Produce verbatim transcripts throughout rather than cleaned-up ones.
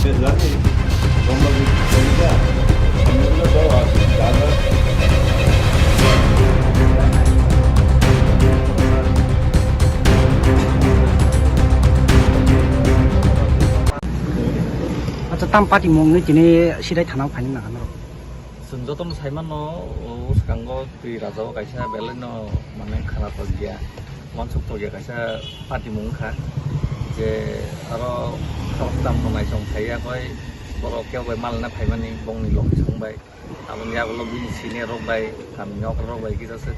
Acha, tam party mung ni tini sidai thana phani na norok. Chwng jotono sai mano, o swkango twi rajao kaisa belai no mane khara tokya, uansuk tokya kaisa party mung wngkha, je aro khoroktham no naisong phaiya koi borok kebo bai malaina phaimani bongni logi song bai, aboni yagulo bini senior rok bai, kami ni okra rok bai kisa se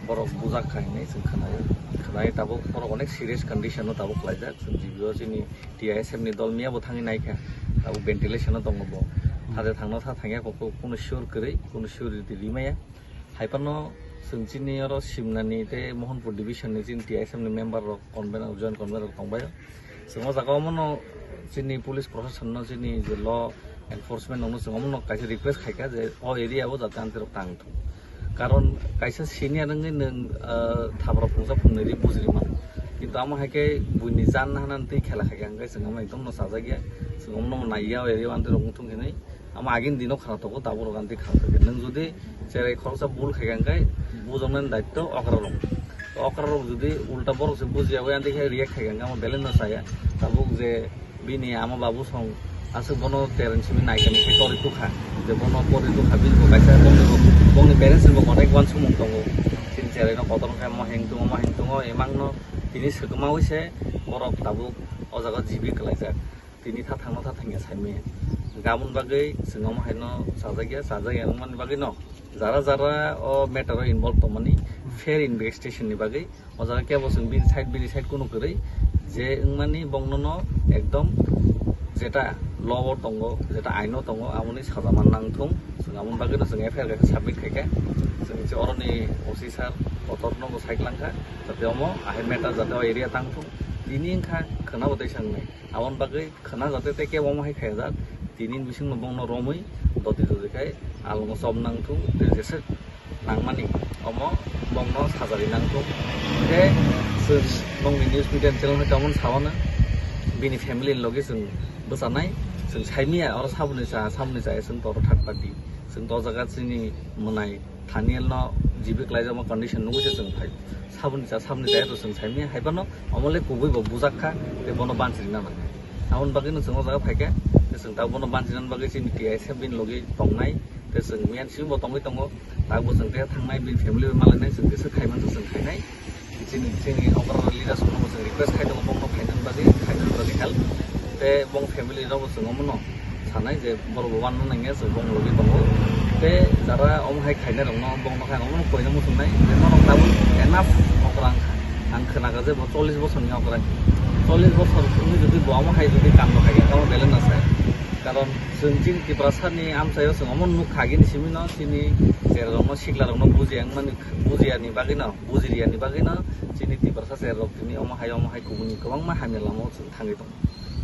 borok bujak kha hinwi chwng khwnaio, khwnai tabuk borok onek serious condition o tabuk klaijak, chwng G B o chini T I S F ni dol miya bo thangwi naikha, abo ventilation o tongo bo. Thade thangno tha thangya kok kunu sure kwrwi, kunu sure riti rimaya. Haiphano chwng chini oro Simnani tei Mohanpur division ni chini T I S F ni member rok, convener, joint convener rok tongbaio. Chwng o jaga omono chini police proshashan no, chini je law enforcement rok no chwng omono kaisa request khaikha je o area o jate amtwi rok tang thung. Karon kaisa senior wngwi nwng, ah, thabra phungsa phungnwi ri bujiri mano. Kintu amo hai khe buini jan hwnwi twi khela khai kha, hwnkhe chwng amo ekdom no chajakya. Chwng omono naiya, o area o amtwi rok wng thung hinwi. Amo agini dino khana tongo, tabuk rok amtwi khana tongo. Nwng jodi cherai khoroksa bul khai kha, hwnkhe bujaknani daitto okra rok. Okra rok jodi ulta borok se bujiya bai amtwi khe react khai kha, hwnkhe amo belai no chaya. Tabuk je bini ama babu song aswk bono parents simi naikani khe tori tukha, je bono pori tukha, bini bo kaisa bongni bo, bongni parents ni bo onek uansukmung tongo. Chini cherai no kotor khe mo heng tongo, mo heng tongo, emangno tini swkma wi se borok tabuk o jaga jibi kwlaijak. Tini tha thangno tha thangya saimaya. Aboni bagwi chwng omo haino chajakya, chajakya wngmani bagwi no jara jara o matter o involve tongmani fair investigation ni bagwi. O jaga kebo chwng bini side, bini side kunu kwrwi, je wngmani bongnono ekdom jeta law o tongo, jeta aino tongo, aboni saja man nang thung. Chwng aboni bagwino chwng F I R kaisa submit khaikha. Chwng se oroni O C sir kotorno bo sai klangkha, jate omo ahai matter jate o area tang thung. Tini wngkha khwna bo teisa wngnai. Aboni bagwi khwna jate tei kebo omo hai khaijak. Tini bisingno bongno romwi doti doti khai alongo chop nang thung, tei jeswk nangmani omo bongno sajagwi nangkuk. Khe chwng bongni news media ni channel hai tongmani sawana bini family ni logi chwng bwchanai, chwng saimaya oro saboni cha, saboni chaya chwng toro third party. Chwng to jaga chini mwnai Thaniel no jibi kwlaijakma condition nugwi se chwng phai. Saboni cha, saboni chaya to chwng saimaya, haiphano omo le kubui bo bujak kha, tei bono banchirina nang kha. Aboni bagwi no chwng o jaga phaikha, tei chwng tabuk bono banchirina bagwi chini T I S F bini logi tongnai, tei chwng miyan simi bo tongwi tongo. Tabuk chwng tei thangnai, bini family bai malainai, chwng tei swk khai mansa chwng khainai. Chini, chini okra leaders rokno chwng request khai tongo, bongno khainani bagwi, khainani bagwi help. Tei bong family rokbo chwng omono sanai je borok bo wanna nangya, chwng bong logi tongo. Tei jara omo hai khainai rokno, bongno khai omono koina muchungnai je norok tabuk enough okra wngkha. Ang khwnaga je bo chollish bosorni okra. Chollish bosor wngwi jodi bo omo hai jodi kando khai kha, tamo belai no sai. Karon chwng chini Tiprasani amchaio chwng omo nukha agini simino chini cherai rokno sikla rokno bujiya wngmani, bujiya ni bagwino, bujiriya ni bagwino chini Tiprasa cherai rok tini omo hai omo hai kubuni kwbangma hamya lamao chwng thangwi tongo.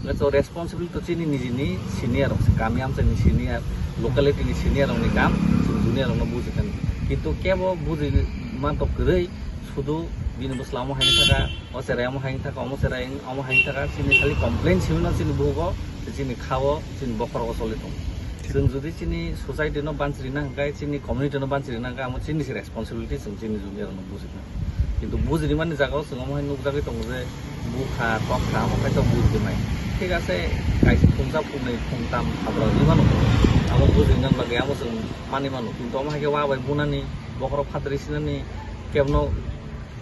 Hwnkhe to responsibility to chini nijini senior rok se, kami amchaini senior, locality ni senior rokni kam chwng junior rokno bujikha. Kintu kebo buji mantok kwrwi sudu bini bwsla omo hai thaka. O cherai omo hai wng thaka, omo cherai wng, omo hai wng thaka, chini khali complain simi no chini bugo, chini khao, chini bokhorogo choli tongo. Chwng jodi chini society no banchirina hwnkhe, chini community no banchirina hwnkhe, amo chini se responsibility, chwng chini junior no bujina. Kintu bujinimani jagao chwng omo hai nukjagwi tongo je bukha, tokha, omo kaitor bujinai. Thik ase, kaisa phungsa phungnwi phungtam habra wngwi mano. Amo bujinani bagwi amo chwng mani mano. Kintu omo hai khe wa bai bunani, bokhorok phatri sinani, kebno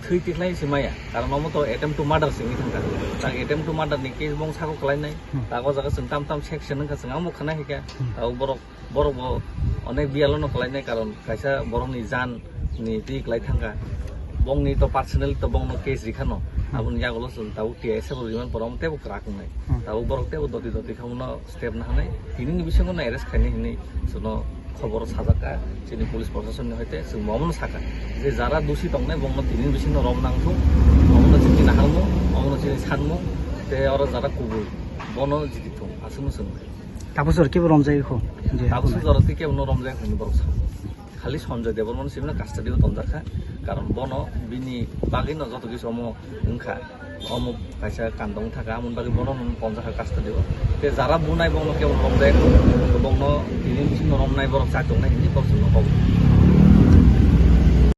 thwi tikhlai se maya, karon omo to attempt to murder se wngwi thangkha. Tak attempt to murder ni case bong sako kwlainai, Hmm. tak o jaga chwng tam tam section wngkha, chwng amo khwna hika, Hmm. tak o borok, borok bo onek biyalo no kwlainai, karon kaisa borok ni jan ni twi kwlai thangkha. Bongni to personally to bongno case rikha no, Hmm. aboni yagulo chwng tabuk T I S F rok rimani pore omo teibo kwrak wngnai. Hmm. Tabuk borok teibo doti doti kha bono step nahanai, tinini bisingo no arrest khainai hinwi chwngno khobor sajakha, chini police proshasonni hoite chwng bo omono sakha je jara dusi tongnai bongno tinini bisingo rom nangthung, omono chini naharmung, omono chini sanmung, tei oro jara kubui bono jitithung, aswkno chwng. Tabuk jora kebo romjagwi kho? Je tabuk jora tei kebono romjagwi kho hinwi borok sao. Khali Sanjoy Debbarmano simi no custody o tonjakha. Karon bono bini bagwi no joto kisu omo wngkha, omo kaisa kandong thaka, amoni bagwi bono nung ponjakha custody o. Te jara bunai bono kebo romjak, bono tini bisingo romnai borok chak tongnai hinwi kok chwngno kok.